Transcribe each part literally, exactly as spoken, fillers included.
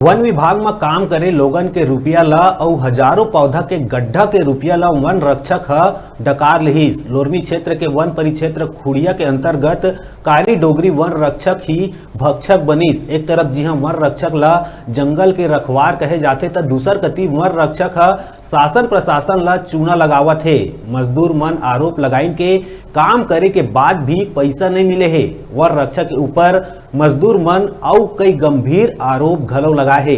वन विभाग म काम करे लोगन के रुपया ल अउ हजारों पौधा के गड्ढा के रुपया ल वन रक्षक ह डकार लिहिस। लोरमी क्षेत्र के वन परिक्षेत्र खुड़िया के अंतर्गत कारी डोगरी वन रक्षक ही भक्षक बनिस। एक तरफ जिहां वन रक्षक ल जंगल के रखवार कहे जाथे, त दूसर कति वन रक्षक ह शासन प्रशासन ल चूना लगावत हे। मजदूर मन आरोप लगाइन के काम करे के बाद भी पइसा नइ मिले हे। वन रक्षक के ऊपर मजदूर मन अउ कई गंभीर आरोप घलो लगाए हे।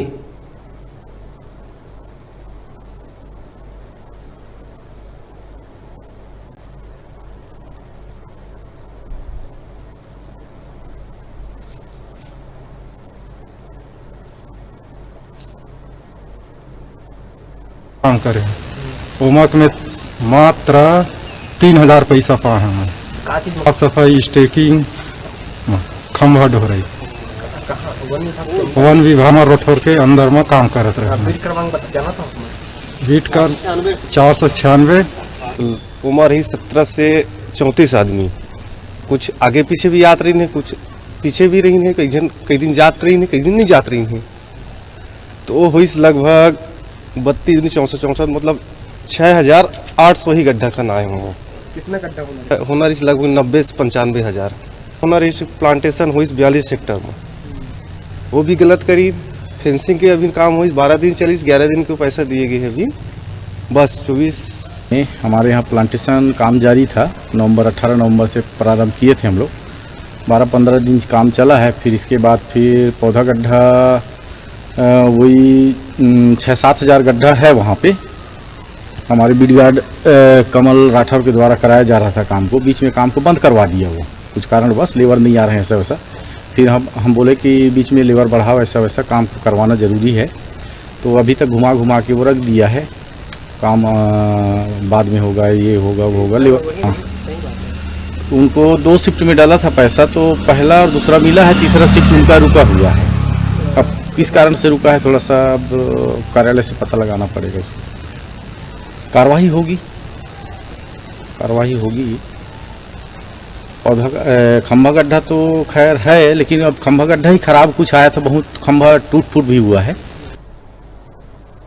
काम करे। ओमा के में मात्र तीन हजार पैसा पाए हन। का चीज? साफ सफाई, स्टेकिंग, खंभा डोहराई। कहाँ? वन विभाग के? वन विभाग म रोठौर के अंदर म काम करत रहे। बीट क्रमांक बता, जानत हव? बीट कर चार सौ छियानवे। उम्र ही सत्रह से चौंतीस आदमी, कुछ आगे पीछे भी आत रहिन हे, कुछ पीछे भी रहिन हे, कई झन कई दिन जात रहिन हे, कई दिन नहीं जात रहिन हे। तो वो होइस लगभग बत्तीस दूनी चौसठ, चौसठ, मतलब छः हजार आठ सौ ही गड्ढा खनाए होंगे। कितना गड्ढा होना? होना रहिस लगभग नब्बे से पंचानवे हजार। होना रहिस प्लांटेशन होइस बयालीस हेक्टर में, वो भी गलत करी। फेंसिंग के अभी काम होइस, बारह दिन चलिस, ग्यारह दिन को पैसा दिए गए हैं अभी, बस चौबीस। नहीं, हमारे यहाँ प्लांटेशन काम जारी था, नवंबर, अठारह नवंबर से प्रारंभ किए थे हम लोग। बारह पंद्रह दिन काम चला है, फिर इसके बाद फिर पौधा गड्ढा, अ, वही, उम, छः सात हज़ार गड्ढा है वहाँ पे। हमारे बीट गार्ड, अ, कमल राठौर के द्वारा कराया जा रहा था काम को, बीच में काम को बंद करवा दिया वो, कुछ कारणवश लेबर नहीं आ रहे हैं, ऐसा वैसा। फिर हम, हम बोले कि बीच में लेबर बढ़ाओ, ऐसा वैसा काम को करवाना ज़रूरी है। तो अभी तक घुमा घुमा के वो रख दिया है, काम, अ, बाद में होगा, ये होगा, वो होगा, लेबर, हाँ। उनको दो शिफ्ट में डाला था पैसा, तो पहला और दूसरा मिला है, तीसरा शिफ्ट उनका रुका हुआ है। अब किस कारण से रुका है, थोड़ा सा अब कार्यालय से पता लगाना पड़ेगा। कार्रवाई होगी, कार्रवाई होगी। पौधा, अ, खंभा गड्ढा तो खैर है, लेकिन अब खंभा गड्ढा ही खराब कुछ आया था, बहुत खंभा टूट फूट भी हुआ है।